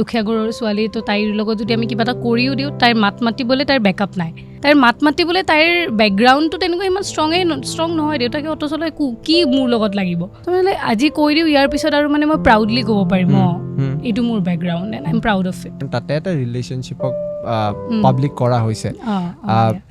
দুখীয়া ঘৰৰ ছোৱালী, তো তাইৰ লগত যদি আমি কিবা এটা কৰিও দিওঁ, তাইৰ মাত মাতিবলৈ তাইৰ বেকআপ নাই। তাইৰ মাত মাতিবলৈ তাইৰ বেকগ্ৰাউণ্ডটো তেনেকুৱা ইমান ষ্ট্ৰং নহয়। দেউতাকে অ'টো চলাই, কি মোৰ লগত লাগিব? তো মানে আজি কৈ দিওঁ, ইয়াৰ পিছত আৰু মানে মই প্ৰাউডলি ক'ব পাৰিম, অঁ, এইটো মোৰ background and I am proud of it. তাতে এটা ৰিলেশ্যনশ্বিপক পাব্লিক কৰা হৈছে অঁ।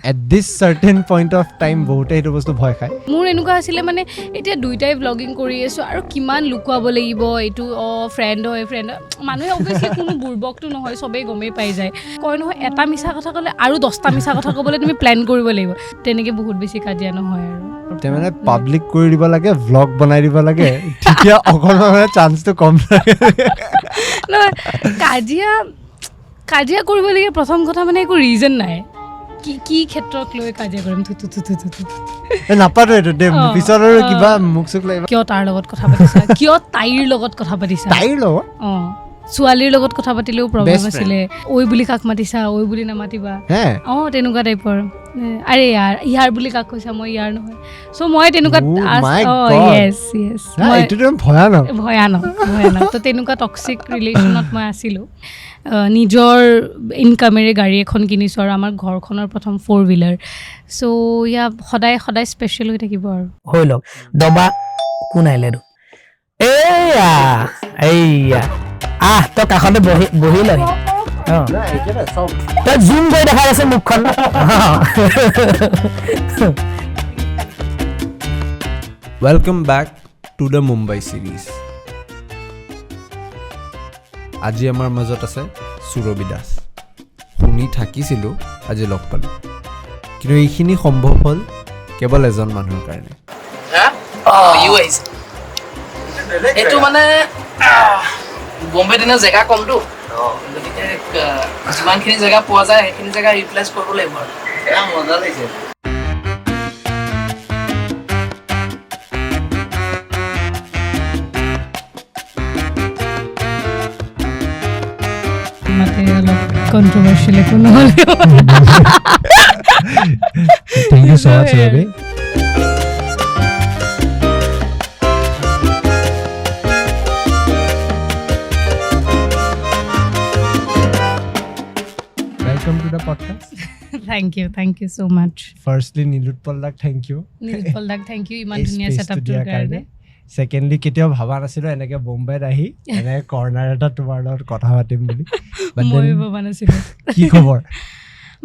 At this certain point of time বহুতে সেইটো বস্তু ভয় খায়। মোৰ এনেকুৱা আছিলে, মানে এতিয়া দুইটাই ভ্লগিং কৰি আছোঁ আৰু কিমান লুকুৱাব লাগিব এইটো? অঁ, ফ্ৰেণ্ড হয়, ফ্ৰেণ্ড হয়। মানুহে অভিয়াছলি কোনো বুৰ্বকটো নহয়, চবেই গমেই পাই যায়। কয় নহয়, এটা মিছা কথা ক'লে আৰু 10টা মিছা কথা ক'বলৈ তুমি প্লেন কৰিব লাগিব। তেনেকৈ বহুত বেছি কাজিয়া নহয় আৰু। তেতিয়া মানে পাব্লিক কৰি দিব লাগে, ভ্লগ বনাই দিব লাগে, তেতিয়া অকণমান মানে চান্সটো কম থাকে। নহয়, কাজিয়া কৰিবলগীয়া প্ৰথম কথা মানে একো ৰিজন নাই। কি কি ক্ষেত্ৰত লৈ কাজিয়া কৰিম? থু থু থু থু থু থু। এ, নাপাতো এইটো দেই। পিছত আৰু কিবা মুখ চুখ লাগিব। কিয় তাৰ লগত কথা পাতিছা, কিয় তাইৰ লগত কথা পাতিছা? তাইৰ লগত? অঁ, ছোৱালীৰ লগত কথা পাতিলেও প্ৰব্লেম Best friend. আছিলে। ঐ বুলি কাক মাতিছা, ঐ বুলি নামাতিবা। হে? অঁ, তেনেকুৱা টাইপৰ। আৰে ইয়াৰ, ইয়াৰ বুলি কাক কৈছা, মই ইয়াৰ নহয়। চ' মই তেনেকুৱাত Oh my অঁ God. য়েছ। না, মই এইটোতো ভয়ানক। ভয়ানক, ভয়ানক। তো তেনেকুৱা টক্সিক ৰিলেশ্যনত মই আছিলোঁ। নিজৰ ইনকামেৰে গাড়ী এখন কিনিছোঁ আৰু আমাৰ ঘৰখনৰ প্ৰথম ফ'ৰ হুইলাৰ। চ' ইয়া, সদায় সদায় স্পেচিয়েল হৈ থাকিব আৰু। হৈ লওক। দবা কোন আহিলে এইটো? এইয়া এইয়া, আহ, তই কাষতে বহি বহি লহি। অঁ, তই জুম কৰি দেখাই আছে মুখখন। Welcome back to the Mumbai series. আজি আমাৰ মাজত আছে সুৰভি দাস। শুনি থাকিছিলোঁ, আজি লগ পালোঁ। কিন্তু এইখিনি সম্ভৱ হ'ল কেৱল এজন মানুহৰ কাৰণে। ইও আহিছে। এইটো মানে বম্বে দিনৰ জেগা কমটো, গতিকে যিমানখিনি জেগা পোৱা যায় সেইখিনি জেগা ইউটিলাইজ কৰিব লাগিব আৰু। মজা লাগিছে। মাতে অলপ কণ্ট্ৰভাৰ্চিয়েল একো নহ'লেও। Thank you so much, Surabhi. Welcome to the podcast. Thank you, thank you so much. Firstly Nilotpal দাক thank U. Nilotpal দাক thank U ইমান এই ধুনীয়া স্পেচটো ছেটআপটোৰ দিয়াৰ কাৰণে। কাৰণে। ছেকেণ্ডলি, কেতিয়াও ভবা নাছিলোঁ এনেকে বোম্বাইত আহি এনেকে কৰ্ণাৰ এটা তোমাৰ লগত কথা পাতিম বুলি। But then, ময়ো ভবা নাছিলোঁ। কি খবৰ?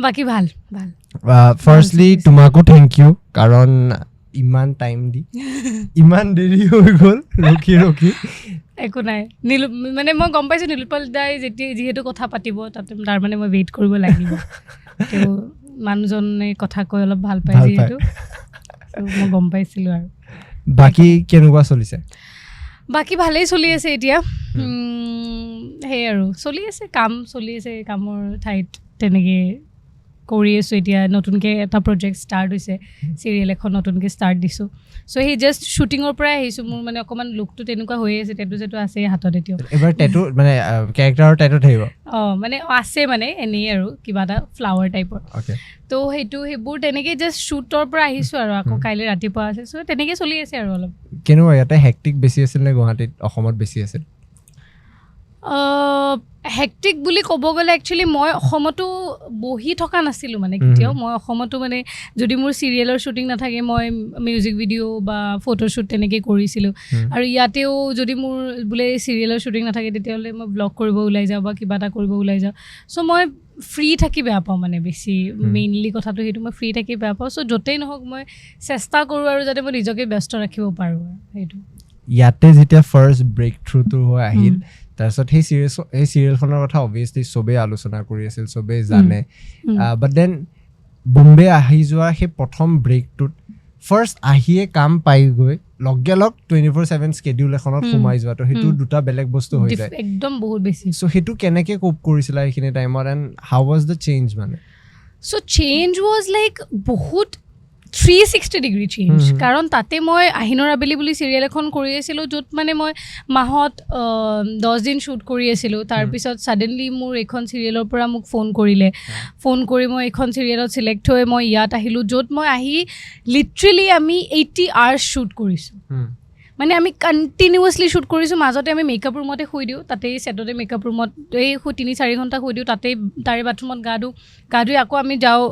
বাকী ভাল ভাল। ফাৰ্ষ্টলি চলিছে। তোমাকো thank U, কাৰণ ইমান টাইম দি ইমান দেৰি হৈ গ'ল ৰখি ৰখি। একো নাই নীল, মানে মই গম পাইছোঁ নীলোৎপল দাই যেতিয়া যিহেতু কথা পাতিব তাতে, তাৰমানে মই ৱেইট কৰিব লাগিব। তেওঁ মানুহজনে কথা কৈ অলপ ভাল পায় ভাল পায়। যিহেতু। So, মই গম পাইছিলোঁ আৰু। বাকী কেনেকুৱা চলিছে? বাকী ভালেই চলি আছে এতিয়া। সেই আৰু চলি আছে, কাম চলি আছে, কামৰ ঠাইত তেনেকৈ কৰি আছোঁ। এতিয়া নতুনকৈ এটা প্ৰজেক্ট ষ্টাৰ্ট হৈছে, চিৰিয়েল এখন নতুনকৈ ষ্টাৰ্ট দিছোঁ। চ' সেই জাষ্ট শ্বুটিঙৰ পৰাই আহিছোঁ। মোৰ মানে অকণমান লুকটো তেনেকুৱা হৈয়ে আছে, টেটু চেটু আছে হাতত এতিয়াও। এবাৰ টেটু মানে কেৰেক্টাৰৰ টেটু থাকিব? অঁ, মানে আছে, মানে এনেই আৰু কিবা এটা ফ্লাৱাৰ টাইপৰ। তো সেইটো সেইবোৰ তেনেকেই জাষ্ট শ্বুটৰ পৰা আহিছোঁ আৰু আকৌ কাইলৈ ৰাতিপুৱা আছে। চ' তেনেকেই চলি আছে আৰু অলপ। কেনেকুৱা, ইয়াতে হেক্টিক বেছি আছিল নে গুৱাহাটীত, অসমত বেছি আছিল? হেক্টিক বুলি ক'ব গ'লে একচুৱেলি মই অসমতো বহি থকা নাছিলোঁ মানে কেতিয়াও। মই অসমতো মানে যদি মোৰ চিৰিয়েলৰ শ্বুটিং নাথাকে, মই মিউজিক ভিডিঅ' বা ফটোশ্বুট তেনেকেই কৰিছিলোঁ। আৰু ইয়াতেও যদি মোৰ বোলে চিৰিয়েলৰ শ্বুটিং নাথাকে, তেতিয়াহ'লে মই ব্লগ কৰিব ওলাই যাওঁ বা কিবা এটা কৰিব ওলাই যাওঁ। চ' মই ফ্ৰী থাকি বেয়া পাওঁ, মানে বেছি মেইনলি কথাটো সেইটো, মই ফ্ৰী থাকি বেয়া পাওঁ। চ' য'তেই নহওক মই চেষ্টা কৰোঁ আৰু যাতে মই নিজকে ব্যস্ত ৰাখিব পাৰোঁ আৰু সেইটো। ইয়াতে যেতিয়া ফাৰ্ষ্ট ব্ৰেক থ্ৰুটো হৈ আহিল, তাৰপিছত সেই চিৰিয়েলখনৰ কথা অভিয়াছলি চবেই আলোচনা কৰি আছিল, চবেই জানে। বাট then Bombay আহি যোৱা সেই প্ৰথম ব্ৰেকটোত ফাৰ্ষ্ট আহিয়ে কাম পাই গৈ লগে লগ 24/7 স্কেডিউল এখনত সোমাই যোৱাটো, সেইটো দুটা বেলেগ বস্তু হৈ যায়। একদম বহুত বেছি। চ' সেইটো কেনেকে কোপ কৰিছিলা সেইখিনি টাইমত and how was the change মানে? চ' চেঞ্জ ৱাজ লাইক বহুত 360 ডিগ্ৰী চেঞ্জ, কাৰণ তাতে মই আহিনৰ আবেলি বুলি চিৰিয়েল এখন কৰি আছিলোঁ, য'ত মানে মই মাহত 10 দিন শ্বুট কৰি আছিলোঁ। তাৰপিছত ছাডেনলি মোৰ এইখন চিৰিয়েলৰ পৰা মোক ফোন কৰিলে। ফোন কৰি মই এইখন চিৰিয়েলত চিলেক্ট হৈ মই ইয়াত আহিলোঁ, য'ত মই আহি লিটাৰেলি আমি 80 আৱাৰ্ছ শ্বুট কৰিছোঁ। মানে আমি কণ্টিনিউৱাছলি শ্বুট কৰিছোঁ। মাজতে আমি মেকআপ ৰুমতে শুই দিওঁ, তাতেই ছেটতে মেকআপ ৰুমত এই 3-4 ঘণ্টা শুই দিওঁ, তাতেই তাৰে বাথৰুমত গা ধুওঁ। গা ধুই আকৌ আমি যাওঁ,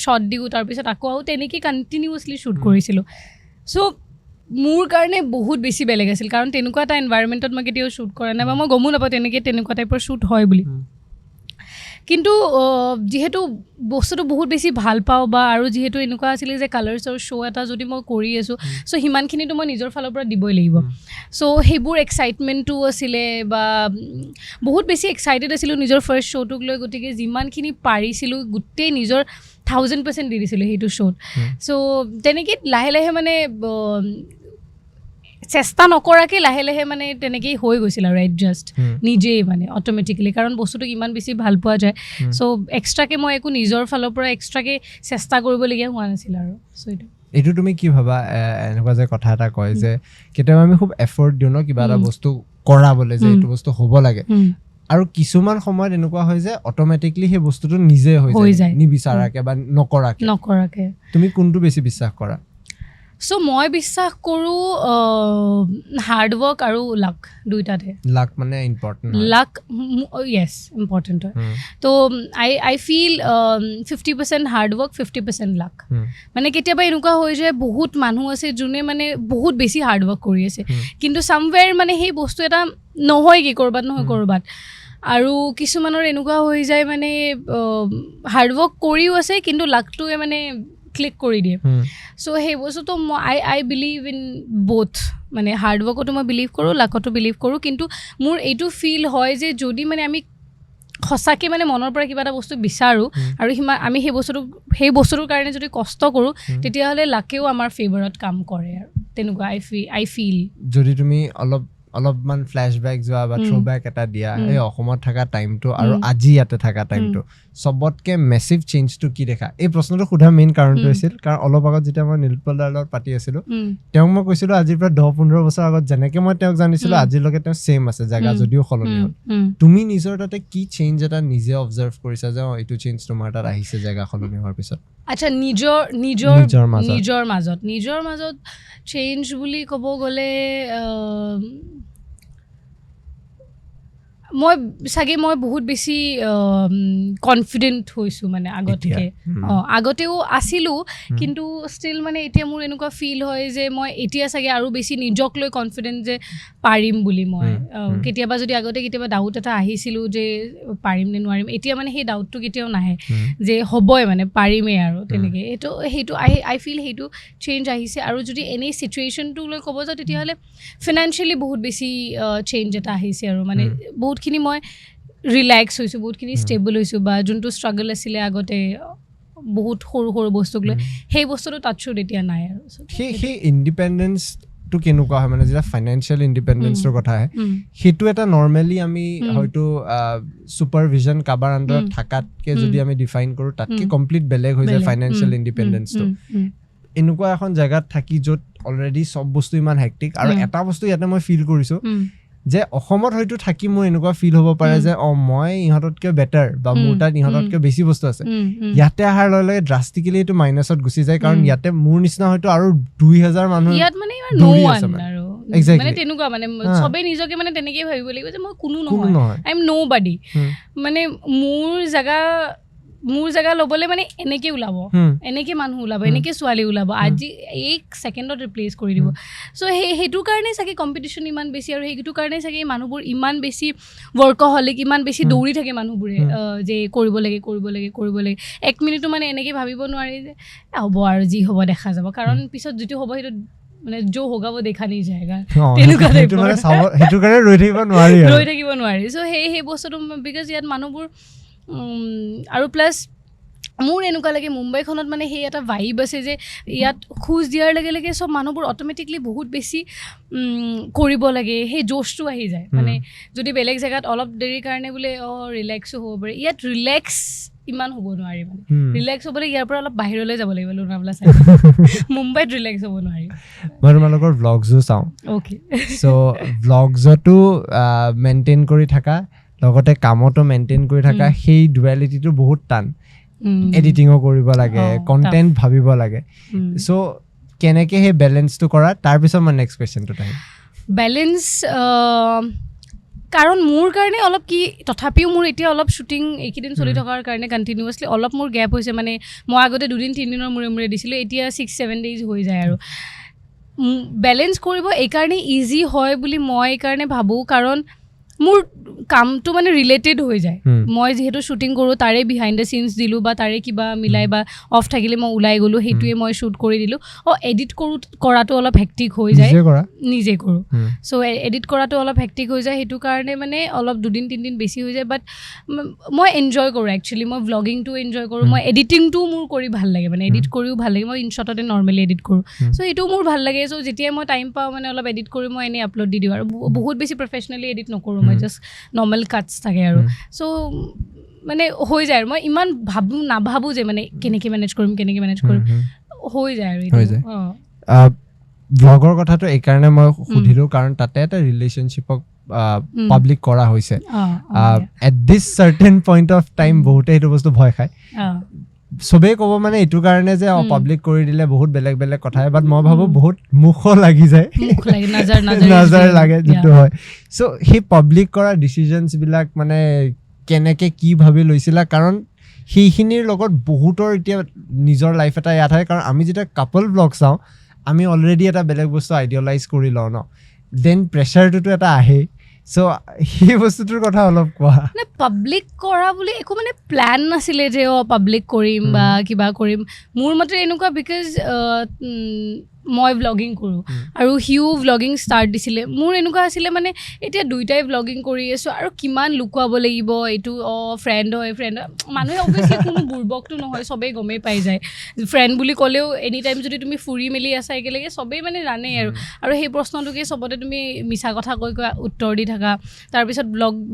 শ্বট দিওঁ, তাৰপিছত আকৌ আহোঁ। তেনেকেই কণ্টিনিউৱাছলি শ্বুট কৰিছিলোঁ। চ' মোৰ কাৰণে বহুত বেছি বেলেগ আছিল, কাৰণ তেনেকুৱা এটা এনভাইৰমেণ্টত মই কেতিয়াও শ্বুট কৰা নাই বা মই গমো নাপাওঁ তেনেকৈ তেনেকুৱা টাইপৰ শ্বুট হয় বুলি। কিন্তু যিহেতু বস্তুটো বহুত বেছি ভাল পাওঁ বা আৰু যিহেতু এনেকুৱা আছিলে যে কালাৰ্ছৰ শ্ব' এটা যদি মই কৰি আছোঁ, চ' সিমানখিনিতো মই নিজৰ ফালৰ পৰা দিবই লাগিব। চ' সেইবোৰ এক্সাইটমেণ্টটো আছিলে বা বহুত বেছি এক্সাইটেড আছিলোঁ নিজৰ ফাৰ্ষ্ট শ্ব'টোক লৈ। গতিকে যিমানখিনি পাৰিছিলোঁ, গোটেই নিজৰ 1000% দি দিছিলোঁ সেইটো শ্ব'ত। চ' তেনেকেই লাহে লাহে মানে চেষ্টা নকৰাকৈ লাহে লাহে মানে তেনেকেই হৈ গৈছিল আৰু এডজাষ্ট নিজেই মানে অট'মেটিকেলি, কাৰণ বস্তুটোক ইমান বেছি ভাল পোৱা যায়। চ' এক্সট্ৰাকৈ মই একো নিজৰ ফালৰ পৰা এক্সট্ৰাকৈ চেষ্টা কৰিবলগীয়া হোৱা নাছিল আৰু চ' এইটো। এইটো তুমি কি ভাবা, এনেকুৱা যে কথা এটা কয় যে কেতিয়াবা আমি খুব এফৰ্ট দিওঁ ন কিবা এটা বস্তু কৰাবলৈ যে এইটো বস্তু হ'ব লাগে, আৰু কিছুমান সময়ত এনেকুৱা হয় যে অট'মেটিকলি সেই বস্তুটো নিজে হৈ হৈ যায় যায়। নিবিচাৰাকে বা নকৰাকে? নকৰাকে। তুমি কোনটো বেছি বিশ্বাস কৰা? চ' মই বিশ্বাস কৰোঁ হাৰ্ড ৱৰ্ক আৰু লাক দুইটাতে। লাক মানে ইম্পৰ্টেণ্ট? লাক, য়েছ, ইম্পৰ্টেণ্ট হয়। তো I feel 50% hard work, 50% luck। মানে কেতিয়াবা এনেকুৱা হৈ যায়, বহুত মানুহ আছে যোনে মানে বহুত বেছি হাৰ্ড ৱৰ্ক কৰি আছে, কিন্তু চামৱেৰ মানে সেই বস্তু এটা নহয়গৈ ক'ৰবাত নহয় ক'ৰবাত। আৰু কিছুমানৰ এনেকুৱা হৈ যায়, মানে হাৰ্ড ৱৰ্ক কৰিও আছে কিন্তু লাকটোৱে মানে ক্লিক কৰি দিয়ে। চ' সেই বস্তুটো মই I believe in both। মানে হাৰ্ড ৱৰ্কতো মই বিলিভ কৰোঁ, লাকতো বিলিভ কৰোঁ। কিন্তু মোৰ এইটো ফিল হয় যে যদি মানে আমি সঁচাকৈ মানে মনৰ পৰা কিবা এটা বস্তু বিচাৰোঁ আৰু সিমান আমি সেই বস্তুটোৰ কাৰণে যদি কষ্ট কৰোঁ, তেতিয়াহ'লে লাকেও আমাৰ ফেভাৰত কাম কৰে আৰু তেনেকুৱা আই ফিল। যদি তুমি অলপমান ফ্লেশ্ববেক যোৱা বা থ্ৰ'বেক এটা দিয়া, এই অসমত থকা টাইমটো আৰু আজি ইয়াতে থকা টাইমটো, চবতকে মেচিভ চেঞ্জটো কি দেখা? এই প্ৰশ্নটো সোধা মেইন কাৰণটো হৈছিল কাৰণ অলপ আগত যেতিয়া মই নীলোৎপল দাৰ লগত পাতি আছিলোঁ, তেওঁক মই কৈছিলোঁ আজিৰ পৰা 10-15 বছৰ আগত যেনেকে মই তেওঁক জানিছিলোঁ, আজিলৈকে তেওঁ ছেইম আছে, জেগা যদিও সলনি হ'ল। তুমি নিজৰ তাতে কি চেঞ্জ এটা নিজে অবজাৰ্ভ কৰিছা যে অঁ, এইটো চেঞ্জ তোমাৰ তাত আহিছে জেগা সলনি হোৱাৰ পিছত? আচ্ছা, নিজৰ নিজৰ নিজৰ মাজত। নিজৰ মাজত চেঞ্জ বুলি ক'ব গ'লে মই চাগে মই বহুত বেছি কনফিডেণ্ট হৈছোঁ মানে আগতকৈ। অঁ, আগতেও আছিলোঁ, কিন্তু ষ্টিল মানে এতিয়া মোৰ এনেকুৱা ফিল হয় যে মই এতিয়া চাগে আৰু বেছি নিজক লৈ কনফিডেণ্ট যে পাৰিম বুলি মই। কেতিয়াবা যদি আগতে কেতিয়াবা ডাউট এটা আহিছিলোঁ যে পাৰিম নে নোৱাৰিম, এতিয়া মানে সেই ডাউটটো কেতিয়াও নাহে যে হ'বই, মানে পাৰিমেই আৰু তেনেকৈ। সেইটো আই ফিল সেইটো চেঞ্জ আহিছে। আৰু যদি এনেই চিটুৱেশ্যনটো লৈ ক'ব যাওঁ, তেতিয়াহ'লে ফিনান্সিয়েলি বহুত বেছি চেঞ্জ এটা আহিছে আৰু মানে বহুতখিনি মই ৰিলেক্স হৈছোঁ, বহুতখিনি ষ্টেবল হৈছোঁ বা যোনটো ষ্ট্ৰাগল আছিলে আগতে বহুত সৰু সৰু বস্তুক লৈ, সেই বস্তুটো টাচত এতিয়া নাই আৰু। So, সেই ইণ্ডিপেণ্ডেঞ্চটো কেনেকুৱা হয়, মানে যেতিয়া ফাইনেন্সিয়েল ইণ্ডিপেণ্ডেঞ্চটোৰ কথা আহে, সেইটো এটা নৰ্মেলি আমি হয়তো ছুপাৰভিজন কাৰোবাৰ আণ্ডাৰত থাকাতকে যদি আমি ডিফাইন কৰোঁ, তাতকে কমপ্লিট বেলেগ হৈ যায় বেলেগ। ফাইনেন্সিয়েল ইণ্ডিপেণ্ডেঞ্চটো। এনেকুৱা এখন জেগাত থাকি য'ত অলৰেডি চব বস্তু ইমান হেক্টিক আৰু এটা বস্তু ইয়াতে মই ফিল কৰিছোঁ যে অসমত হয়তো থাকি মোৰ এনেকুৱা ফিল হ'ব পাৰে যে অঁ, মই ইহঁততকৈ বেটাৰ বা মোৰ তাত ইহঁততকৈ বেছি বস্তু আছে। উম, উম। ইয়াতে অহাৰ লগে লগে ড্ৰাষ্টিকেলি এইটো মাইনাছত গুচি যায়, কাৰণ ইয়াতে মোৰ নিচিনা হয়তো আৰু 2000 মানুহ ইয়াত মানে ইমান দৌৰি ন' আছে ওৱান মানে। আৰু মানে তেনেকুৱা মানে চবেই নিজকে মানে তেনেকেই ভাবিব লাগিব যে মই কোনো কোনো নহয়, নহয়। I am nobody। মানে মোৰ জেগা ল'বলৈ মানে এনেকে ওলাব, এনেকে মানুহ ওলাব, এনেকে ছোৱালী ওলাব, আজি এক ছেকেণ্ডত ৰিপ্লেচ কৰি দিব। চ' সেইটো কাৰণেই চাগে কম্পিটিশ্যন ইমান বেছি আৰু সেইটো কাৰণেই চাগে এই মানুহবোৰ ইমান বেছি ৱৰ্কহলিক, ইমান বেছি দৌৰি থাকে মানুহবোৰে যে কৰিব লাগে, কৰিব লাগে, কৰিব লাগে। এক মিনিটো মানে এনেকে ভাবিব নোৱাৰি যে এ, হ'ব আৰু যি হ'ব দেখা যাব, কাৰণ পিছত যিটো হ'ব সেইটো মানে जो होगा वो देखा नहीं जाएगा, তেনেকুৱা সেইটো টাইপৰ। মানে চাব, সেইটো কাৰণে ৰৈ থাকিব নোৱাৰি আৰু। ৰৈ থাকিব নোৱাৰি। চ' সেই বস্তুটো because ইয়াত মানুহবোৰ আৰু প্লাছ মোৰ এনেকুৱা লাগে মুম্বাইখনত মানে সেই এটা ভাইব আছে যে ইয়াত খোজ দিয়াৰ লগে লগে চব মানুহবোৰ অট'মেটিকলি বহুত বেছি কৰিব লাগে, সেই জ'চটো আহি যায়। মানে যদি বেলেগ জেগাত অলপ দেৰিৰ কাৰণে বোলে অঁ, ৰিলেক্সো হ'ব পাৰে, ইয়াত ৰিলেক্স ইমান হ'ব নোৱাৰি। মানে ৰিলেক্স হ'বলৈ ইয়াৰ পৰা অলপ বাহিৰলৈ যাব লাগিব, লোনাভালা চাইড। মুম্বাইত ৰিলেক্স হ'ব নোৱাৰি। মই তোমালোকৰ ভ্লগছো চাওঁ। চ' ভ্লগছতো মেইনটেইন কৰি থাকা, লগতে কামতো মেইনটেইন কৰি থাকা, সেই ডুৱেলিটিটো বহুত টান। এডিটিঙো কৰিব লাগে, কণ্টেণ্ট ভাবিব লাগে। চ' কেনেকে সেই বেলেঞ্চটো কৰা? তাৰপিছত মই নেক্সট কুৱেশ্যনটোত আহিম। বেলেঞ্চ, কাৰণ মোৰ কাৰণে অলপ কি, তথাপিও মোৰ এতিয়া অলপ শ্বুটিং এইকেইদিন চলি থকাৰ কাৰণে কণ্টিনিউৱাছলি অলপ মোৰ গেপ হৈছে। মানে মই আগতে 2 দিন 3 দিনৰ মূৰে মূৰে দিছিলোঁ, এতিয়া 6-7 ডেইজ হৈ যায়। আৰু বেলেঞ্চ কৰিব এইকাৰণেই ইজি হয় বুলি মই এইকাৰণে ভাবোঁ, কাৰণ মোৰ কামটো মানে ৰিলেটেড হৈ যায়। মই যিহেতু শ্বুটিং কৰোঁ, তাৰে বিহাইণ্ড the scenes দিলোঁ বা তাৰে কিবা মিলাই বা অফ থাকিলে মই ওলাই গ'লোঁ, সেইটোৱে মই শ্বুট কৰি দিলোঁ। অঁ, এডিট কৰোঁ, কৰাটো অলপ হেক্টিক হৈ যায়। নিজে কৰা? নিজে কৰোঁ। চ' এডিট কৰাটো অলপ হেক্টিক হৈ যায়, সেইটো কাৰণে মানে অলপ 2 দিন 3 দিন বেছি হৈ যায়। বাট মই এনজয় কৰোঁ একচুৱেলি। মই ভ্লগিংটো এনজয় কৰোঁ, মই এডিটিংটোও মোৰ কৰি ভাল লাগে, মানে এডিট কৰিও ভাল লাগে। মই ইনশ্বটতে নৰ্মেলি এডিট কৰোঁ। চ' সেইটোও মোৰ ভাল লাগে। চ' যেতিয়াই মই টাইম পাওঁ, মানে অলপ এডিট কৰি মই এনেই আপলোড দি দিওঁ আৰু বহুত বেছি প্ৰফেচনেলি এডিট নকৰোঁ মই, জাষ্ট নৰ্মেল কাটছ থাকে আৰু। চ' মানে হৈ যায় আৰু মই ইমান ভাবোঁ নাভাবোঁ যে মানে কেনেকৈ মেনেজ কৰিম, কেনেকৈ মেনেজ কৰিম। হৈ যায় আৰু হৈ এইটো। যায়। অঁ। ভ্লগৰ কথাটো এইকাৰণে মই সুধিলোঁ, কাৰণ তাতে এটা ৰিলেশ্যনশ্বিপক পাব্লিক কৰা হৈছে। অঁ, অঁ, At this certain point of time বহুতে সেইটো বস্তু ভয় খায়। চবেই ক'ব মানে এইটো কাৰণে যে পাব্লিক কৰি দিলে বহুত বেলেগ বেলেগ কথা, বাট মই ভাবোঁ বহুত মুখো লাগি যায়। মুখ লাগে, নজৰ নজৰ is নজৰ real. লাগে যিটো হয়। চ' সেই পাব্লিক কৰা ডিচিজনছ বিলাক মানে কেনেকে কি ভাবি লৈছিলা? কাৰণ সেইখিনিৰ লগত বহুতৰ এতিয়া নিজৰ লাইফ এটা ইয়াত হয়, কাৰণ আমি যেতিয়া কাপল ব্লগ চাওঁ, আমি অলৰেডি এটা বেলেগ বস্তু আইডিয়েলাইজ কৰি লওঁ ন, then প্ৰেছাৰটোতো এটা আহেই। চ' সেই বস্তুটোৰ কথা অলপ কোৱা। মানে পাব্লিক কৰা বুলি একো মানে প্লেন নাছিলে যে অঁ, পাব্লিক কৰিম বা কিবা কৰিম। মোৰ মতে এনেকুৱা, because মই ভ্লগিং কৰোঁ আৰু সিও ভ্লগিং ষ্টাৰ্ট দিছিলে। মোৰ এনেকুৱা আছিলে, মানে এতিয়া দুইটাই ভ্লগিং কৰি আছোঁ আৰু কিমান লুকুৱাব লাগিব এইটো, অঁ, ফ্ৰেণ্ড হয়, ফ্ৰেণ্ড হয়। মানুহে অভিয়াছলি কোনো বুৰ্বকটো নহয়, চবেই গমেই পাই যায়। ফ্ৰেণ্ড বুলি ক'লেও এনি টাইম যদি তুমি ফুৰি মেলি আছা একেলগে, চবেই মানে জানেই আৰু। আৰু সেই প্ৰশ্নটোকে চবতে তুমি মিছা কথা কৈ কৈ উত্তৰ দি থাকা। তাৰপিছত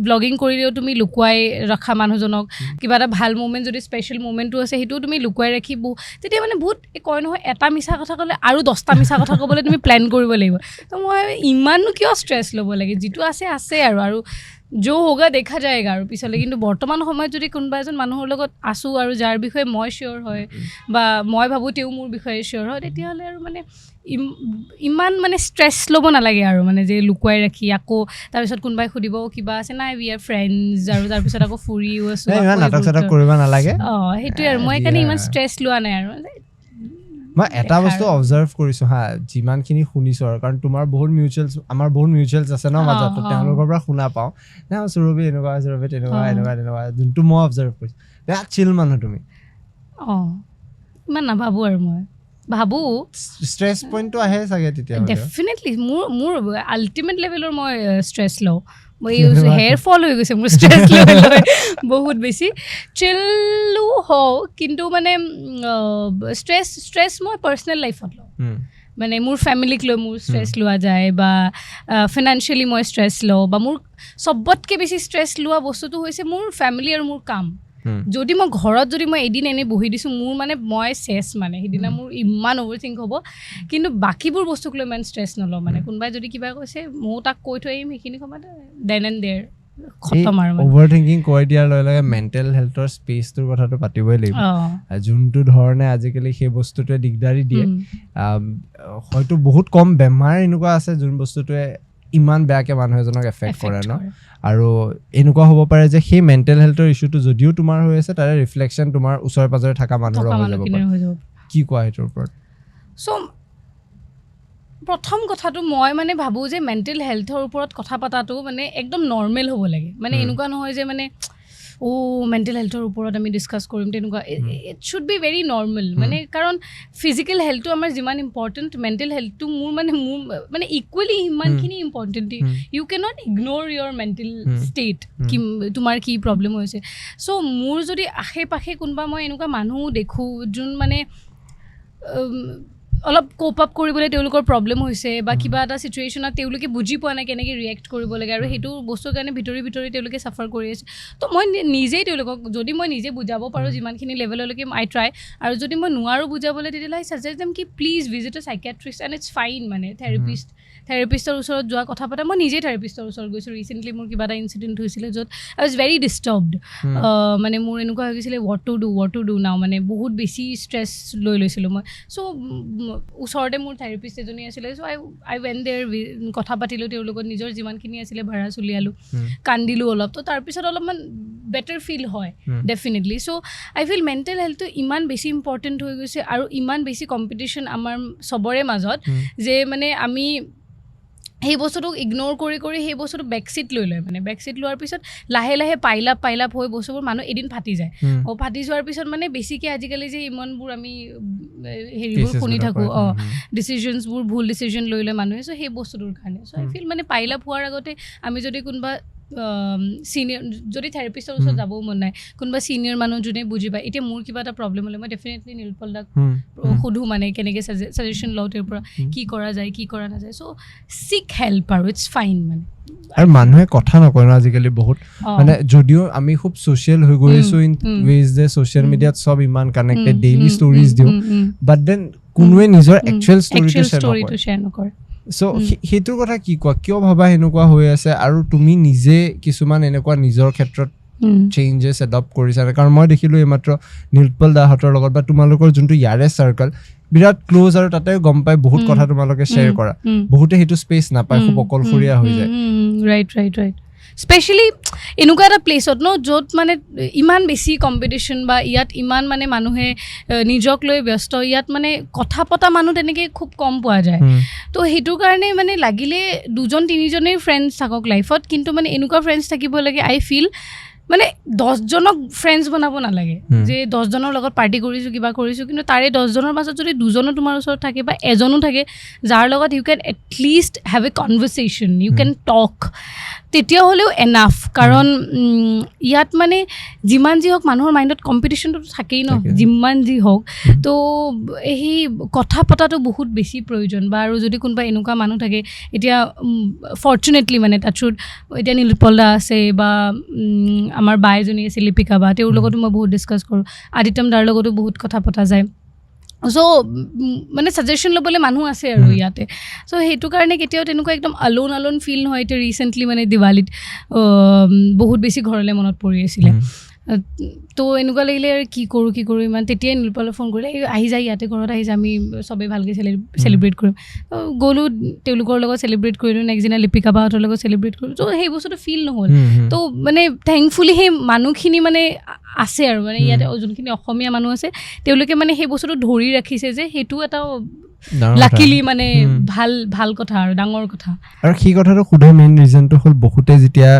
ব্লগিং কৰিলেও তুমি লুকুৱাই ৰখা মানুহজনক, কিবা এটা ভাল মুমেণ্ট যদি স্পেচিয়েল মুমেণ্টটো আছে, সেইটোও তুমি লুকুৱাই ৰাখি তেতিয়া মানে বহুত এই কয় নহয়, এটা মিছা কথা ক'লে আৰু 10টা মিছা কথা ক'বলৈ তুমি প্লেন কৰিব লাগিব। তো মই ইমাননো কিয় ষ্ট্ৰেছ ল'ব লাগে? যিটো আছে আছে আৰু, আৰু जो होगा देखा जाएगा আৰু পিছলৈ। কিন্তু বৰ্তমান সময়ত যদি কোনোবা এজন মানুহৰ লগত আছোঁ আৰু যাৰ বিষয়ে মই চিয়'ৰ হয় বা মই ভাবোঁ তেওঁ মোৰ বিষয়ে চিয়'ৰ হয়, তেতিয়াহ'লে আৰু মানে ইমান মানে ষ্ট্ৰেছ ল'ব নালাগে আৰু, মানে যে লুকুৱাই ৰাখি আকৌ তাৰপিছত কোনোবাই সুধিব কিবা আছে, নাই, we are friends, আৰু তাৰপিছত আকৌ ফুৰিও আছোঁ। নাই, ইমান আকৌ নাটক এইবোৰ চাটক কৰিব নালাগে। অঁ, সেইটোৱে আৰু মই সেইকাৰণে ইমান ষ্ট্ৰেছ লোৱা নাই আৰু। মই এটা দেখাৰ বস্তু অবজাৰ্ভ কৰিছোঁ হা, যিমানখিনি শুনিছোঁ আৰু, কাৰণ তোমাৰ বহুত মিউচুৱেলছ, আমাৰ বহুত মিউচুৱেলছ আছে ন মাজত, তো তেওঁলোকৰ পৰা শুনা পাওঁ না, সুৰভি এনেকুৱা, সুৰভি তেনেকুৱা, এনেকুৱা তেনেকুৱা। যোনটো মই অবজাৰ্ভ কৰিছোঁ, বেয়া চিল মানুহ তুমি। অঁ, ইমান নাভাবোঁ আৰু মই ভাবোঁ। ষ্ট্ৰেছ পইণ্টটো আহে চাগে তেতিয়া হ'লেও। ডেফিনেটলি, মোৰ আল্টিমেট লেভেলৰ মই ষ্ট্ৰেছ লওঁ। মই কেনেকুৱা? হেয়াৰ ফল হৈ গৈছে মোৰ ষ্ট্ৰেছ লৈ লৈ বহুত বেছি। চিলো হওঁ, কিন্তু মানে ষ্ট্ৰেছ মই পাৰ্চনেল লাইফত লওঁ। মানে মোৰ ফেমিলিক লৈ মোৰ ষ্ট্ৰেছ লোৱা যায় বা ফিনান্সিয়েলি মই ষ্ট্ৰেছ লওঁ, বা মোৰ চবতকৈ বেছি ষ্ট্ৰেছ লোৱা বস্তুটো হৈছে মোৰ ফেমিলি আৰু মোৰ কাম। যদি মই ঘৰত যদি মই এদিন এনেই বহি দিছোঁ, মোৰ মানে মই চেচ, মানে সেইদিনা মোৰ ইমান অভাৰ থিংক হ'ব। কিন্তু বাকীবোৰ বস্তুক লৈ ইমান ষ্ট্ৰেছ নলওঁ। মানে কোনোবাই যদি কিবা কৈছে, ময়ো তাক কৈ থৈ আহিম সেইখিনি সময়ত, then and there খতম আৰু মানে। অভাৰ থিংকিং কৈ দিয়াৰ লগে লগে মেণ্টেল হেল্থৰ স্পেচটোৰ কথাটো পাতিবই লাগিব। যোনটো ধৰণে আজিকালি সেই বস্তুটোৱে দিগদাৰি দিয়ে, হয়তো বহুত কম বেমাৰ এনেকুৱা আছে যোন বস্তুটোৱে ইমান বেয়াকে মানুহ এজনক এফেক্ট কৰে Affect ন। কৰে। আৰু এনেকুৱা হ'ব পাৰে যে সেই মেণ্টেল হেল্থৰ ইছ্যুটো যদিও তোমাৰ হৈ আছে, তাৰে ৰিফ্লেকশ্যন তোমাৰ ওচৰে পাজৰে থকা মানুহৰ থকা হৈ যাব পাৰে। মানুহখিনিৰ হৈ যাব। কি কোৱা সেইটোৰ ওপৰত? চ' প্ৰথম কথাটো মই মানে ভাবোঁ যে মেণ্টেল হেল্থৰ ওপৰত কথা পতাটো মানে একদম নৰ্মেল হ'ব লাগে। মানে এনেকুৱা নহয় যে মানে অ' মেণ্টেল হেল্থৰ ওপৰত আমি ডিছকাছ কৰিম, তেনেকুৱা। It should be very normal মানে, কাৰণ ফিজিকেল হেল্থটো আমাৰ যিমান ইম্পৰ্টেণ্ট, মেণ্টেল হেল্থটো মোৰ মানে ইকুৱেলি সিমানখিনি important. U cannot ignore your mental state, কি তোমাৰ কি প্ৰব্লেম হৈছে। চ' মোৰ যদি আশে পাশে কোনোবা মই এনেকুৱা মানুহ দেখোঁ যোন মানে অলপ কোপ আপ কৰিবলৈ তেওঁলোকৰ প্ৰব্লেম হৈছে বা কিবা এটা চিটুৱেশ্যনত তেওঁলোকে বুজি পোৱা নাই কেনেকৈ ৰিয়েক্ট কৰিব লাগে আৰু সেইটো বস্তুৰ কাৰণে ভিতৰি ভিতৰি তেওঁলোকে চাফাৰ কৰি আছে, তো মই নিজেই তেওঁলোকক যদি মই নিজে বুজাব পাৰোঁ যিমানখিনি লেভেললৈকে, আই ট্ৰাই। আৰু যদি মই নোৱাৰোঁ বুজাবলৈ, তেতিয়াহ'লে আই ছাজেষ্ট দেম কি please visit a psychiatrist and it's fine। মানে থেৰাপিষ্টৰ ওচৰত যোৱা, কথা পাতা। মই নিজেই থেৰাপিষ্টৰ ওচৰত গৈছোঁ। ৰিচেণ্টলি মোৰ কিবা এটা ইনচিডেণ্ট হৈছিলে য'ত আই ৱাজ ভেৰি ডিষ্টাৰ্বড। মানে মোৰ এনেকুৱা হৈ গৈছিলে, what to do, what to do now, মানে বহুত বেছি ষ্ট্ৰেছ লৈ লৈছিলোঁ মই। চ' ওচৰতে মোৰ থেৰাপিষ্ট এজনী আছিলে, so I went there, কথা পাতিলোঁ তেওঁৰ লগত, নিজৰ যিমানখিনি আছিলে ভাড়াচ উলিয়ালোঁ, কান্দিলোঁ অলপ। তো তাৰপিছত অলপমান বেটাৰ ফিল হয় ডেফিনেটলি। চ' আই ফিল মেণ্টেল হেল্থটো ইমান বেছি ইম্পৰ্টেণ্ট হৈ গৈছে আৰু ইমান বেছি কম্পিটিশ্যন আমাৰ চবৰে মাজত যে মানে আমি সেই বস্তুটোক ইগন'ৰ কৰি কৰি সেই বস্তুটো বেকচিট লৈ লয়। মানে বেকচিট লোৱাৰ পিছত লাহে লাহে পাইল আপ পাইল আপ হৈ বস্তুবোৰ মানুহ এদিন ফাটি যায়। ফাটি যোৱাৰ পিছত মানে বেছিকৈ আজিকালি যে ইমানবোৰ আমি হেৰিবোৰ শুনি থাকোঁ, ডিচিশ্যনছবোৰ, ভুল ডিচিশ্যন লৈ লয় মানুহে। চ' সেই বস্তুটোৰ কাৰণে চ' আই ফিল মানে পাইল আপ হোৱাৰ আগতে আমি যদি কোনোবা ছিনিয়ৰ, যদি থেৰাপিষ্টৰ ওচৰত যাবও মন নাই, কোনোবা ছিনিয়ৰ মানুহ যোনে বুজি পায়। এতিয়া মোৰ কিবা এটা প্ৰব্লেম হ'লে মই ডেফিনেটলি নীলোৎপল দাক সোধোঁ, মানে কেনেকৈ ছাজেশ্যন লওঁ তেওঁৰ পৰা, কি কৰা যায়, কি কৰা নাযায়। চ' চিক হেল্প আৰু it's fine মানে। আৰু মানুহে কথা নকয় ন আজিকালি বহুত। মানে যদিও আমি খুব ছ'চিয়েল হৈ গৈ আছো ইন ৱেজ যে ছ'চিয়েল মিডিয়াত চব ইমান কানেক্টেড, ডেইলি ষ্টৰিজ দিওঁ, বাট then কোনোৱে নিজৰ একচুৱেল ষ্টৰিটো শ্বেয়াৰ নকৰে। চ' সেইটোৰ কথা কি কোৱা? কিয় ভাবা সেনেকুৱা হৈ আছে? আৰু তুমি নিজে কিছুমান এনেকুৱা নিজৰ ক্ষেত্ৰত চেঞ্জেছ এডপ্ট কৰিছা? কাৰণ মই দেখিলোঁ এইমাত্ৰ নীলোৎপল দাহঁতৰ লগত বা তোমালোকৰ যোনটো ইয়াৰে চাৰ্কল বিৰাট ক্ল'জ আৰু তাতে গম পাই বহুত কথা তোমালোকে শ্বেয়াৰ কৰা। বহুতে সেইটো স্পেচ নাপায়, খুব অকলশৰীয়া হৈ যায়। ৰাইট, স্পেচিয়েলি এনেকুৱা এটা প্লেচত ন, য'ত মানে ইমান বেছি কম্পিটিশ্যন বা ইয়াত ইমান মানে মানুহে নিজক লৈ ব্যস্ত, ইয়াত মানে কথা পতা মানুহ তেনেকৈ খুব কম পোৱা যায়। তো সেইটো কাৰণে মানে লাগিলে দুজন তিনিজনেই ফ্ৰেণ্ডছ থাকক লাইফত, কিন্তু মানে এনেকুৱা ফ্ৰেণ্ডছ থাকিব লাগে। আই ফিল মানে 10জনক ফ্ৰেণ্ডছ বনাব নালাগে যে 10জনৰ লগত পাৰ্টি কৰিছোঁ, কিবা কৰিছোঁ, কিন্তু তাৰে 10জনৰ মাজত যদি দুজনো তোমাৰ ওচৰত থাকে বা এজনো থাকে যাৰ লগত you can at least have a conversation, you can talk, তেতিয়াহ'লেও এনাফ। কাৰণ ইয়াত মানে যিমান যি হওক মানুহৰ মাইণ্ডত কম্পিটিশ্যনটো থাকেই ন, যিমান যি হওক। তো সেই কথা পতাটো বহুত বেছি প্ৰয়োজন। বা আৰু যদি কোনোবা এনেকুৱা মানুহ থাকে, এতিয়া ফৰ্চুনেটলি মানে টাচউড এতিয়া নীলোৎপল দা আছে বা আমাৰ বা এজনী আছে লিপিকা বা, তেওঁৰ লগতো মই বহুত ডিছকাছ কৰোঁ, আদিত্যম দাৰ লগতো বহুত কথা পতা যায়। চ' মানে ছাজেশ্যন ল'বলৈ মানুহ আছে আৰু ইয়াতে। চ' সেইটো কাৰণে কেতিয়াও তেনেকুৱা একদম আলোন আলোন ফিল নহয়। এতিয়া ৰিচেণ্টলি মানে দিৱালীত বহুত বেছি ঘৰলৈ মনত পৰি আছিলে, তো এনেকুৱা লাগিলে আৰু কি কৰোঁ কি কৰোঁ ইমান। তেতিয়াই নীলোৎপলে ফোন কৰিলে, এই আহি যায় ইয়াতে, ঘৰত আহি যায়, আমি চবেই ভালকৈ চেলিব্ৰেট কৰিম। গ'লোঁ তেওঁলোকৰ লগত চেলিব্ৰেট কৰিলোঁ, নেক্সট দিনা লিপিকা বাহঁতৰ লগত চেলিব্ৰেট কৰিলোঁ। ত' সেই বস্তুটো ফিল নহ'ল। তো মানে থেংকফুলি সেই মানুহখিনি মানে আছে আৰু মানে ইয়াতে যোনখিনি অসমীয়া মানুহ আছে তেওঁলোকে মানে সেই বস্তুটো ধৰি ৰাখিছে, যে সেইটো এটা লাকিলি মানে ভাল ভাল কথা আৰু ডাঙৰ কথা। আৰু সেই কথাটো সোধাৰ মেইন ৰিজনটো হ'ল বহুতে যেতিয়া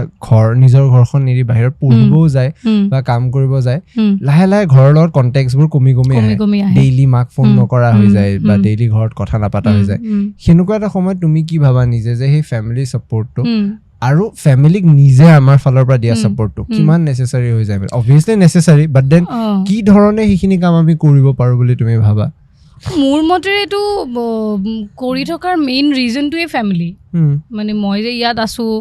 নিজৰ ঘৰখন এৰি বাহিৰত পঢ়িবও যায় বা কাম কৰিব যায়, লাহে লাহে ঘৰৰ লগত কণ্টেক্টবোৰ কমি কমি আহে, ডেইলি মাক ফোন নকৰা হৈ যায় বা ডেইলি ঘৰত কথা নাপাতা হৈ যায়। সেনেকুৱা এটা সময়ত তুমি কি ভাবা নিজে যে সেই ফেমিলি ছাপৰ্টটো আৰু ফেমিলিক নিজে আমাৰ ফালৰ পৰা দিয়া ছাপৰ্টটো কিমান নেচেচাৰী হৈ যায়? অবভিয়াছলি নেচেচাৰী, বাট then কি ধৰণে সেইখিনি কাম আমি কৰিব পাৰোঁ বুলি তুমি ভাবা? মোৰ মতেৰে এইটো কৰি থকাৰ মেইন ৰিজনটোৱে ফেমিলি। মানে মই যে ইয়াত আছোঁ,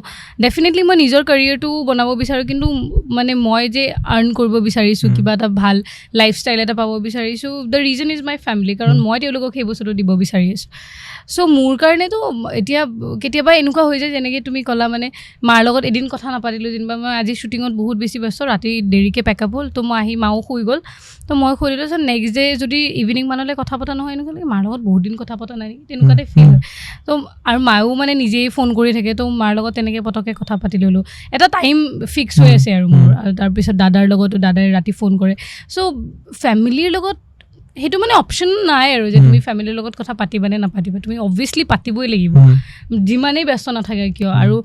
ডেফিনেটলি মই নিজৰ কেৰিয়াৰটো বনাব বিচাৰোঁ, কিন্তু মানে মই যে আৰ্ণ কৰিব বিচাৰিছোঁ, কিবা এটা ভাল লাইফষ্টাইল এটা পাব বিচাৰিছোঁ, the reason is my family. কাৰণ মই তেওঁলোকক সেই বস্তুটো দিব বিচাৰি আছোঁ। চ' মোৰ কাৰণেতো এতিয়া কেতিয়াবা এনেকুৱা হৈ যায়, যেনেকৈ তুমি ক'লা, মানে মাৰ লগত এদিন কথা নাপাতিলোঁ, যেনিবা মই আজি শ্বুটিঙত বহুত বেছি ব্যস্ত, ৰাতি দেৰিকৈ পেকআপ হ'ল, তো মই আহি মাও শুই গ'ল, তো মই শুই দিলোঁ। চ' নেক্সট ডে যদি ইভিনিং মানলৈ কথা পতা নহয়, এনেকুৱা লাগে মাৰ লগত বহুত দিন কথা পতা নাই নেকি, তেনেকুৱাতে ফিল হয়। তো আৰু মায়ো মানে নিজেই ফোন কৰি থাকে, তো মাৰ লগত তেনেকৈ পটককৈ কথা পাতি ল'লোঁ, এটা টাইম ফিক্স হৈ আছে আৰু মোৰ। আৰু তাৰপিছত দাদাৰ লগতো, দাদাই ৰাতি ফোন কৰে। চ' ফেমিলিৰ লগত সেইটো মানে অপশ্যন নাই আৰু যে তুমি ফেমিলিৰ লগত কথা পাতিবা নে নাপাতিবা, তুমি অবভিয়াছলি পাতিবই লাগিব, যিমানেই ব্যস্ত নাথাকে কিয়। আৰু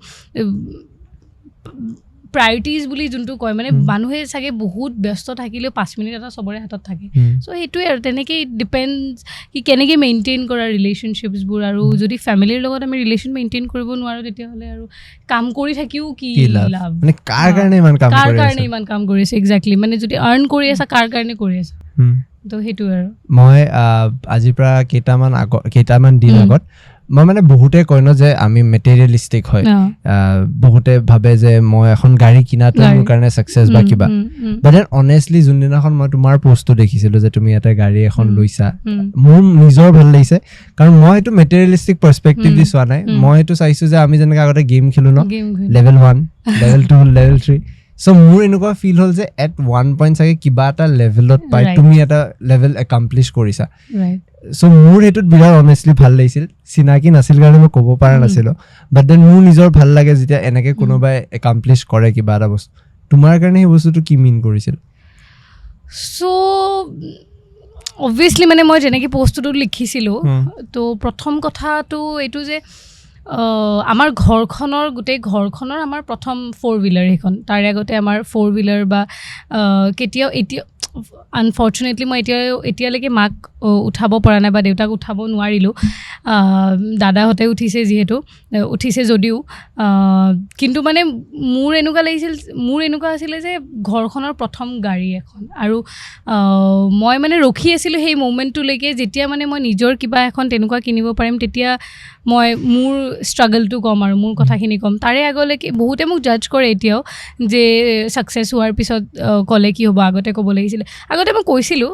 প্ৰায়ৰিটিজ বুলি যোনটো কয়, মানে মানুহে চাগে বহুত ব্যস্ত থাকিলেও 5 মিনিট এটা চবৰে হাতত থাকে। চ' সেইটোৱে আৰু তেনেকেই ডিপেণ্ডছ কি কেনেকৈ মেইনটেইন কৰা ৰিলেশ্যনশ্বিপছবোৰ। আৰু যদি ফেমিলিৰ লগত আমি ৰিলেশ্যন মেইনটেইন কৰিব নোৱাৰোঁ, তেতিয়াহ'লে আৰু কাম কৰি থাকিও কি লাভ? মানে কাৰ কাৰণে ইমান কাম কাৰ কাৰণে ইমান কাম কৰি আছে? একজেক্টলি, মানে যদি আৰ্ণ কৰি আছা, কাৰ কাৰণে কৰি আছা? তো সেইটো আৰু মই আজিৰ পৰা কেইটামান দিন আগত মই মানে বহুতে কয় ন যে আমি মেটেৰিয়েলিষ্টিক হয়, বহুতে ভাবে যে মই এখন গাড়ী কিনাটো মোৰ কাৰণে ছাকচেছ বা কিবা, বাট then honestly যোনদিনাখন মই তোমাৰ পষ্টটো দেখিছিলোঁ যে তুমি এটা গাড়ী এখন লৈছা, মোৰ নিজৰ ভাল লাগিছে। কাৰণ মই এইটো মেটেৰিয়েলিষ্টিক পাৰ্চপেক্টিভ দি চোৱা নাই, মই এইটো চাইছোঁ যে আমি যেনেকৈ আগতে গেম খেলোঁ ন, লেভেল 1, লেভেল 2, লেভেল 3, চ' মোৰ এনেকুৱা ফিল হ'ল যে এট ওৱান পইণ্ট চাগে কিবা এটা লেভেলত পাই তুমি এটা লেভেল একামপ্লিছ কৰিছা। চ' মোৰ সেইটোত বিৰাট অনেষ্টলি ভাল লাগিছিল। চিনাকি নাছিল কাৰণে মই ক'ব পৰা নাছিলোঁ, বাট then মোৰ নিজৰ ভাল লাগে যেতিয়া এনেকৈ কোনোবাই একামপ্লিছ কৰে কিবা এটা বস্তু। তোমাৰ কাৰণে সেই বস্তুটো কি মিন কৰিছিল? চ' অবভিয়াছলি মানে মই যেনেকৈ পষ্টটোত লিখিছিলোঁ, তো প্ৰথম কথাটো এইটো যে আমাৰ ঘৰখনৰ, গোটেই ঘৰখনৰ আমাৰ প্ৰথম ফ'ৰ হুইলাৰ সেইখন। তাৰে আগতে আমাৰ ফ'ৰ হুইলাৰ বা কেতিয়াও, এতিয়া আনফৰ্চুনেটলি মই এতিয়ালৈকে মাক উঠাব পৰা নাই বা দেউতাক উঠাব নোৱাৰিলোঁ। দাদাহঁতে উঠিছে যিহেতু, উঠিছে যদিও, কিন্তু মানে মোৰ এনেকুৱা লাগিছিল, মোৰ এনেকুৱা আছিলে যে ঘৰখনৰ প্ৰথম গাড়ী এখন। আৰু মই মানে ৰখি আছিলোঁ সেই মুমেণ্টটোলৈকে যেতিয়া মানে মই নিজৰ কিবা এখন তেনেকুৱা কিনিব পাৰিম, তেতিয়া মই মোৰ ষ্ট্ৰাগলটো ক'ম আৰু মোৰ কথাখিনি ক'ম। তাৰে আগলৈকে বহুতে মোক জাজ কৰে এতিয়াও যে ছাকচেছ হোৱাৰ পিছত ক'লে কি হ'ব, আগতে ক'ব লাগিছিলে। আগতে মই কৈছিলোঁ,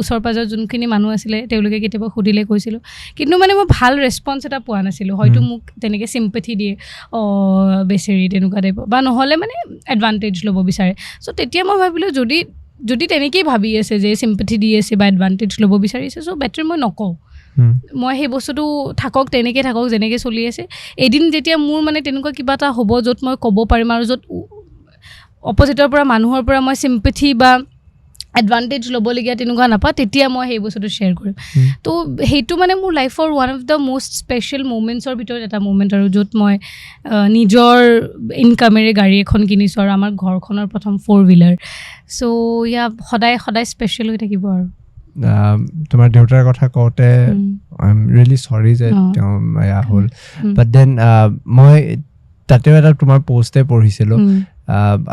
ওচৰ পাজৰ যোনখিনি মানুহ আছিলে তেওঁলোকে কেতিয়াবা সুধিলে কৈছিলোঁ, কিন্তু মানে মই ভাল ৰেচপঞ্চ এটা পোৱা নাছিলোঁ। হয়তো মোক তেনেকৈ চিম্পেথি দিয়ে, অঁ বেচেৰি তেনেকুৱা টাইপৰ, বা নহ'লে মানে এডভান্টেজ ল'ব বিচাৰে। চ' তেতিয়া মই ভাবিলোঁ যদি তেনেকেই ভাবি আছে যে চিম্পেথি দি আছে বা এডভান্টেজ ল'ব বিচাৰিছে, চ' বেটাৰ মই নকওঁ। মই সেই বস্তুটো থাকক, তেনেকৈ থাকক যেনেকৈ চলি আছে। এদিন যেতিয়া মোৰ মানে তেনেকুৱা কিবা এটা হ'ব য'ত মই ক'ব পাৰিম আৰু য'ত অপজিটৰ পৰা মানুহৰ পৰা মই চিম্পেথি বা এডভান্টেজ ল'বলগীয়া তেনেকুৱা নাপাওঁ, তেতিয়া মই সেই বস্তুটো শ্বেয়াৰ কৰিম। তো সেইটো মানে মোৰ লাইফৰ one of the most special মুমেণ্টছৰ ভিতৰত এটা মুমেণ্ট আৰু য'ত মই নিজৰ ইনকামেৰে গাড়ী এখন কিনিছোঁ আৰু আমাৰ ঘৰখনৰ প্ৰথম ফ'ৰ হুইলাৰ। চ' ইয়া, সদায় সদায় স্পেচিয়েল হৈ থাকিব আৰু। তোমাৰ দেউতাৰ কথা কওঁতে I am really চৰি যে তেওঁ এয়া হ'ল, বাট then মই তাতেও এটা তোমাৰ পষ্টে পঢ়িছিলোঁ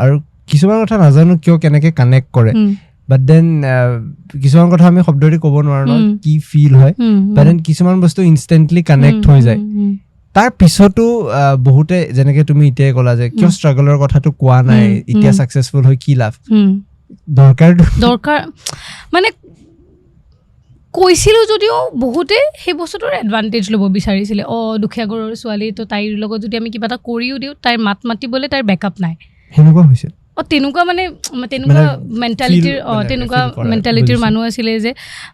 আৰু কিছুমান কথা নাজানো কিয় কেনেকৈ কানেক্ট কৰে, বাট then কিছুমান কথা আমি শব্দৰে ক'ব নোৱাৰো ন কি ফিল হয়, বাট then কিছুমান বস্তু ইনষ্টেণ্টলি কানেক্ট হৈ যায়। তাৰ পিছতো বহুতে যেনেকে তুমি এতিয়াই ক'লা যে কিয় ষ্ট্ৰাগলৰ কথাটো কোৱা নাই, এতিয়া ছাকচেছফুল হৈ কি লাভ, দৰকাৰ দৰকাৰ মানে কৈছিলোঁ যদিও বহুতে সেই বস্তুটোৰ এডভান্টেজ ল'ব বিচাৰিছিলে। অঁ দুখীয়া ঘৰৰ ছোৱালী, তো তাইৰ লগত যদি আমি কিবা এটা কৰিও দিওঁ, তাইৰ মাত মাতিবলৈ তাইৰ বেকআপ নাই, সেনেকুৱা হৈছে। অঁ তেনেকুৱা মানে তেনেকুৱা মেণ্টেলিটিৰ, অঁ তেনেকুৱা মেণ্টেলিটিৰ মানুহ আছিলে যে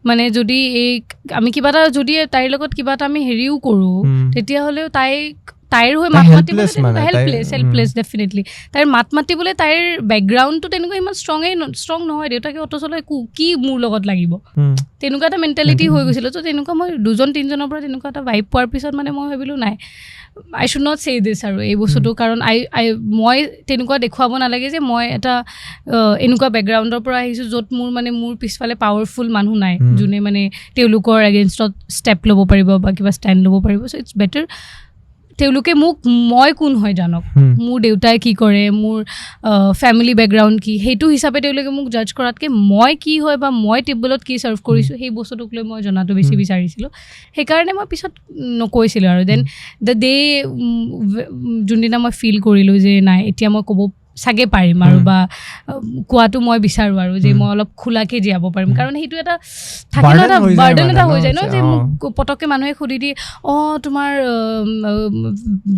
মানে যদি এই আমি কিবা এটা যদি তাইৰ লগত কিবা এটা আমি হেৰিও কৰোঁ, তেতিয়াহ'লেও তাইৰ হৈ মাত মাতিবলৈ হেল্পলেছ, হেল্পলেছ ডেফিনেটলি। তাইৰ মাত মাতিবলৈ তাইৰ বেকগ্ৰাউণ্ডটো তেনেকুৱা ইমান ষ্ট্ৰং নহয়, দেউতাকে অট' চলাই কি মোৰ লগত লাগিব, তেনেকুৱা এটা মেণ্টেলিটি হৈ গৈছিলে। ত' তেনেকুৱা মই দুজন তিনিজনৰ পৰা তেনেকুৱা এটা ভাইব পোৱাৰ পিছত মানে মই ভাবিলোঁ নাই, I should not say this আৰু এই বস্তুটো, কাৰণ আই আই মই তেনেকুৱা দেখুৱাব নালাগে যে মই এটা এনেকুৱা বেকগ্ৰাউণ্ডৰ পৰা আহিছোঁ য'ত মোৰ মানে মোৰ পিছফালে পাৱাৰফুল মানুহ নাই যোনে মানে তেওঁলোকৰ এগেইনষ্টত ষ্টেপ ল'ব পাৰিব বা কিবা ষ্টেণ্ড ল'ব পাৰিব। চ' it's better তেওঁলোকে মোক মই কোন হয় জানক, মোৰ দেউতাই কি কৰে, মোৰ ফেমিলি বেকগ্ৰাউণ্ড কি, সেইটো হিচাপে তেওঁলোকে মোক জাজ কৰাতকৈ মই কি হয় বা মই টেবুলত কি ছাৰ্ভ কৰিছোঁ সেই বস্তুটোক লৈ মই জনাটো বেছি বিচাৰিছিলোঁ। সেইকাৰণে মই পিছত নকৈছিলোঁ আৰু। Then the day যোনদিনা মই ফিল কৰিলোঁ যে নাই এতিয়া মই ক'ব চাগে পাৰিম আৰু বা কোৱাটো মই বিচাৰোঁ আৰু যে মই অলপ খোলাকৈ জীয়াব পাৰিম, কাৰণ সেইটো এটা থাকে ন, এটা বাৰ্ডেন এটা হৈ যায় ন যে মোক পটককৈ মানুহে সুধি দিয়ে অঁ তোমাৰ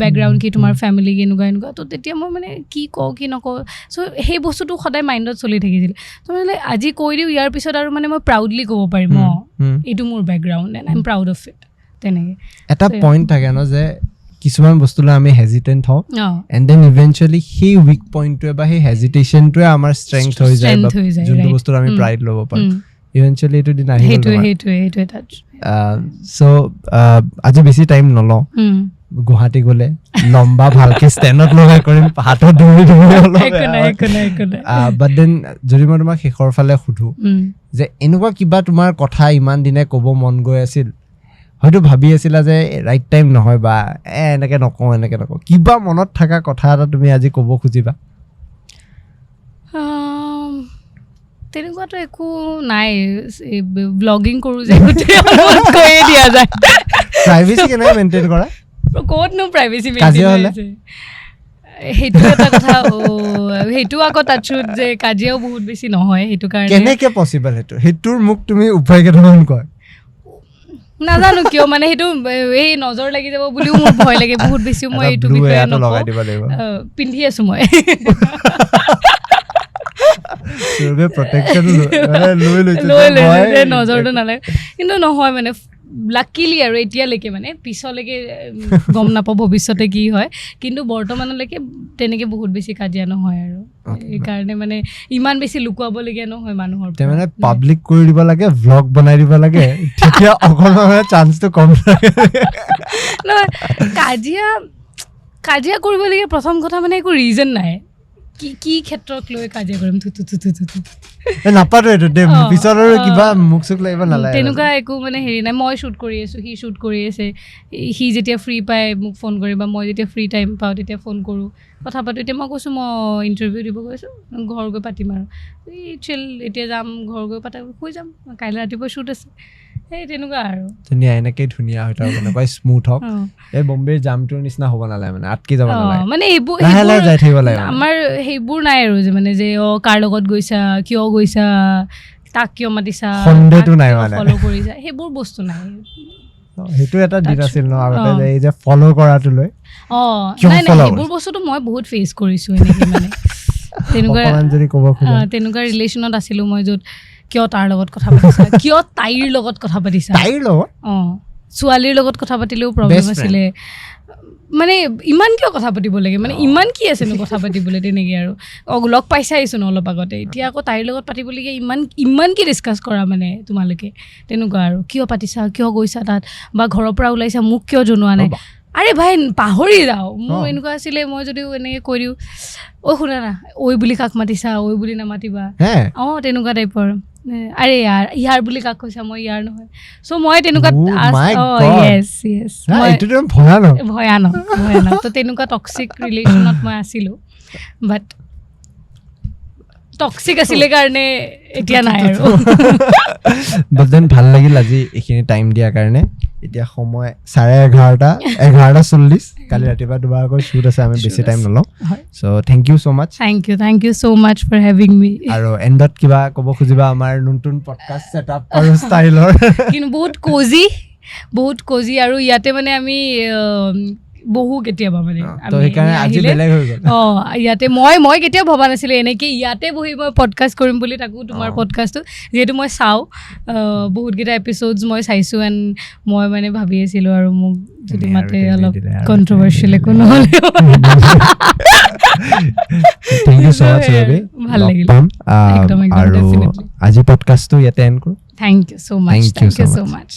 বেকগ্ৰাউণ্ড কি, তোমাৰ ফেমিলি কেনেকুৱা এনেকুৱা, তো তেতিয়া মই মানে কি কওঁ কি নকওঁ, চ' সেই বস্তুটো সদায় মাইণ্ডত চলি থাকিছিল। ত' মানে আজি কৈ দিওঁ, ইয়াৰ পিছত আৰু মানে মই প্ৰাউডলি ক'ব পাৰিম অঁ এইটো মোৰ background and I am proud of it. তেনেকৈ এটা পইণ্ট থাকে ন যে কিছুমান বস্তুলৈ আমি হেজিটেণ্ট হওঁ এণ্ড then eventually সেই উইক পইণ্টটোৱে বা সেই হেজিটেশ্যনটোৱে আমাৰ ষ্ট্ৰেংথ হৈ যায়, যোনটো বস্তুত আমি প্ৰাইড ল'ব পাৰোঁ। ইভেঞ্চুৱেলি এইটো দিন আহি। চ' আজি বেছি টাইম নলওঁ, গুৱাহাটী গ'লে লম্বা ভালকে ষ্টেণ্ডত লগাই কৰিম, হাতত ধৰি ধৰি। বাট then যদি মই তোমাক শেষৰ ফালে সুধো যে এনেকুৱা কিবা তোমাৰ কথা ইমান দিনে ক'ব মন গৈ আছিল, হয়তো ভাবি আছিলা যে ৰাইট টাইম নহয় বা এনেকৈ নকওঁ এনেকৈ নকওঁ, কিবা মনত থকা কথা এটা তুমি আজি ক'ব খুজিবা? তেনেকুৱাতো একো নাই, ব্লগিং কৰোঁ যে কৈয়ে দিয়া যায়। প্ৰাইভেচি কেনেকৈ মেইনটেইন কৰা? ক'তনো প্ৰাইভেচি মেইনটেইন হৈছে সেইটো এটা কথা। সেইটো আকৌ তাত যে কাজিয়াও বহুত বেছি নহয়, সেইটো কাৰণে কেনেকৈ পচিবল সেইটো, সেইটোৰ মোক তুমি উপায় কেইটামান কোৱা। নাজানো কিয়, মানে সেইটো এই নজৰ লাগি যাব বুলিও মোৰ ভয় লাগে বহুত বেছি। মই এটা এইটো blue বিষয়ে এয়াটো লগাই নকওঁ। দিব লাগিব। পিন্ধি আছো মই। সুৰভিয়ে প্ৰটেকশ্যন মানে লৈ লৈছে লৈ যে লৈছো মই যে নজৰটো নালাগে। কিন্তু নহয়, মানে লাকিলি আৰু এতিয়ালৈকে, মানে পিছলৈকে গম নাপাওঁ ভৱিষ্যতে কি হয়, কিন্তু বৰ্তমানলৈকে তেনেকে বহুত বেছি কাজিয়া নহয় আৰু। সেইকাৰণে মানে ইমান বেছি লুকুৱাবলগীয়া নহয় মানুহৰ তেওঁ মানে পৰা। পাব্লিক কৰি দিব লাগে, ভ্লগ বনাই দিব লাগে, তেতিয়া অকণমান মানে চান্সটো কম থাকে। নহয়, কাজিয়া কৰিবলগীয়া প্ৰথম কথা মানে একো ৰিজন নাই। কি কি ক্ষেত্ৰত লৈ কাজিয়া কৰিম? থু থু থু থু থু থু। এ, নাপাতো এইটো দেই। পিছত আৰু কিবা মুখ চুখ লাগিব নালাগে। তেনেকুৱা একো মানে হেৰি নাই। মই শ্বুট কৰি আছোঁ, সি শ্বুট কৰি আছে। সি যেতিয়া ফ্ৰী পায় মোক ফোন কৰে, বা মই যেতিয়া ফ্ৰী টাইম পাওঁ তেতিয়া ফোন কৰোঁ, কথা পাতোঁ। এতিয়া মই কৈছোঁ, মই ইণ্টাৰভিউ দিব গৈছোঁ, ঘৰ গৈ পাতিম আৰু। এই চিল, এতিয়া যাম, ঘৰ গৈ পাতা, শুই যাম, কাইলৈ ৰাতিপুৱা শ্বুট আছে, সেই তেনেকুৱা আৰু। ধুনীয়া, এনেকেই ধুনীয়া হৈ থাকক, এনেকুৱাই স্মুথ হওক। এই বম্বেৰ জামটোৰ নিচিনা হ'ব নালাগে, মানে আটকি যাব নালাগে। মানে এইবোৰ লাহে লাহে সেইবোৰ যাই থাকিব লাগে মানে। আমাৰ সেইবোৰ নাই আৰু যে মানে যে কাৰ লগত গৈছা, কিয় গৈছা, তাক কিয় মাতিছা, সন্দেহটো নাই মানে। ফ'ল' কৰিছা, সেইবোৰ বস্তু নাই। সেইটো এটা দিন Touch- আছিল ন আগতে, অ। যে এই যে ফ'ল' কৰাটো লৈ কিয় নাই নাই, follow সেইবোৰ কৰিছা? বস্তুটো মই বহুত ফেচ কৰিছোঁ এনেকে, মানে তেনেকুৱা অকণমান যদি ক'ব খোজা। তেনেকুৱা ৰিলেশ্যনত আছিলোঁ মই, য'ত কিয় তাৰ লগত কথা পাতিছা, কিয় তাইৰ লগত কথা পাতিছা। তাইৰ লগত? অঁ, ছোৱালীৰ লগত কথা পাতিলেও প্ৰব্লেম Best friend. আছিলে। মানে ইমান কিয় কথা পাতিব লাগে, মানে ইমান কি আছেনো কথা পাতিবলৈ তেনেকে আৰু। লগ পাইছাইচোন অলপ আগতে, এতিয়া আকৌ তাইৰ লগত পাতিবলগীয়া ইমান ইমান কি ডিছকাছ কৰা মানে তোমালোকে, তেনেকুৱা আৰু। কিয় পাতিছা, কিয় গৈছা তাত, বা ঘৰৰ পৰা ওলাইছা মোক কিয় জনোৱা নাই? আৰে ভাই, পাহৰি যাওঁ। মোৰ এনেকুৱা আছিলে, মই যদিও এনেকৈ কৈ দিওঁ, ঐ শুনা না, ঐ বুলি কাক মাতিছা, ঐ বুলি নামাতিবা। হে? অঁ, তেনেকুৱা টাইপৰ। আৰে ইয়াৰ, ইয়াৰ বুলি কাক কৈছা, মই ইয়াৰ নহয়। চ' মই তেনেকুৱা Oh my অঁ God. য়েছ য়েছ। না, মই এইটোতো ভয়ানক। ভয়ানক, ভয়ানক। তো তেনেকুৱা টক্সিক ৰিলেশ্যনত মই আছিলোঁ, বাট টক্সিক আছিলে কাৰণে এতিয়া নাই আৰু। বাট then ভাল লাগিল আজি এইখিনি টাইম দিয়াৰ কাৰণে। এতিয়া সময় 11:30, 11:40। কালি ৰাতিপুৱা দুবাৰ আকৌ শ্বুট আছে, আমি বেছি Shoot time আছে। নলওঁ। হয়। So thank you so much. Thank you, thank you so much for having me. আৰু এণ্ডত কিবা ক'ব খুজিবা আমাৰ নতুন পডকাষ্ট ছেট আপ আৰু ষ্টাইলৰ? কিন্তু বহুত কজি, বহুত কজি আৰু ইয়াতে মানে আমি বহো কেতিয়াবা মানে তো আমি সেইকাৰণে আমি আজি আহিলে বেলেগ হৈ গ'ল। অঁ, ইয়াতে মই কেতিয়াও ভবা নাছিলোঁ এনেকৈ ইয়াতে বহি মই পডকাষ্ট কৰিম বুলি। থাকোঁ তোমাৰ পডকাষ্টটো যিহেতু মই চাওঁ, বহুতকেইটা এপিছ'ডছ মই চাইছোঁ, এণ্ড মই মানে ভাবি আছিলোঁ আৰু মোক যদি এনে আৰু মাতে ঠেলি অলপ দিলে আৰু কণ্ট্ৰভাৰ্চিয়েল ঠেলি একো দিলে। নহ'লেও। Thank you so much. সেয়াই ৰবি, আৰু, ভাল লগ লাগিল। পাম। একদম, একদম, আৰু definitely. আজি পডকাষ্টটো ইয়াতে এণ্ড কৰোঁ। Thank you so much. Thank you thank so you so much. much.